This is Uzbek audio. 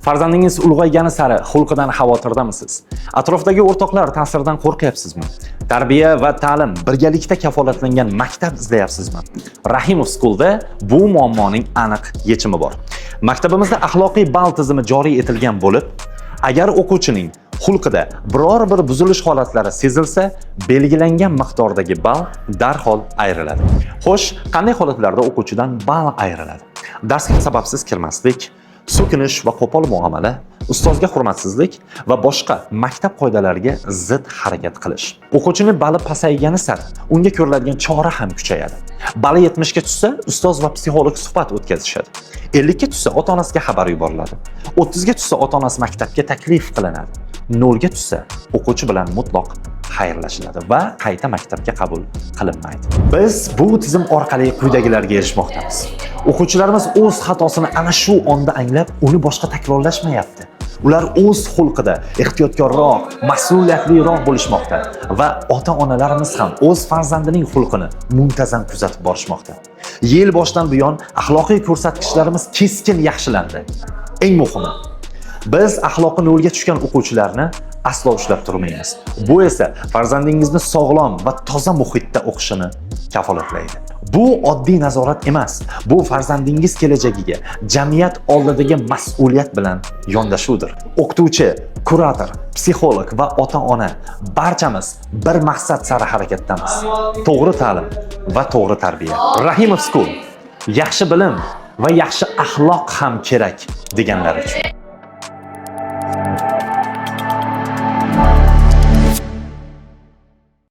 Farzandingiz ulg'aygani sari xulqidan xavotirdamisiz? Atrofdagi o'rtoqlar ta'siridan qo'rqyapsizmi? Tarbiya va ta'lim birgalikda kafolatlangan maktab izlayapsizmi? Rahimov School'da bu muammoning aniq yechimi bor. Maktabimizda axloqiy ball tizimi joriy etilgan bo'lib, agar o'quvchining xulqida biror bir buzilish holatlari sezilsa, belgilangan miqdordagi ball darhol ayriladi. Xo'sh, qanday holatlarda o'quvchidan ball ayriladi? Darsga sababsiz kirmaslik, so'kinish va qo'pol muomala, ustozga hurmatsizlik va boshqa maktab qoidalariga zid harakat qilish. O'quvchining bali pasaygani sari unga ko'riladigan chora ham kuchayadi. Bali 70 ga tushsa, ustoz va psixolog suhbat o'tkazishadi. 50 ga tushsa, ota-onasiga xabar yuboriladi. 30 ga tushsa, ota-onasi maktabga taklif qilinadi. 0 ga tushsa, o'quvchi bilan mutlaq xayrlashiladi va qayta maktabga qabul qilinmaydi. Biz bu tizim orqali quyidagilarga erishmoqdamiz. O'quvchilarimiz o'z xatosini ana shu onda anglab, uni boshqa takrorlashmayapti. Ular o'z xulqida ehtiyotkorroq, mas'uliyatliroq bo'lishmoqda va ota-onalarimiz ham o'z farzandining xulqini muntazam kuzatib borishmoqda. Yil boshidan buyon axloqiy ko'rsatkichlarimiz keskin yaxshilandi. Eng muhimi, biz axloqi nolga tushgan o'quvchilarni aslo ushlab turmaymiz. Bu esa farzandingizni sog'lom va toza muhitda o'qishini kafolatlaydi. Bu oddiy nazorat emas, bu farzandingiz kelajagiga jamiyat oldidagi mas'uliyat bilan yondashuvdir. O'qituvchi, kurator, psixolog va ota-ona barchamiz bir maqsad sari harakatdamiz. To'g'ri ta'lim va to'g'ri tarbiya. Rahimov School: yaxshi bilim va yaxshi axloq ham kerak deganlar uchun.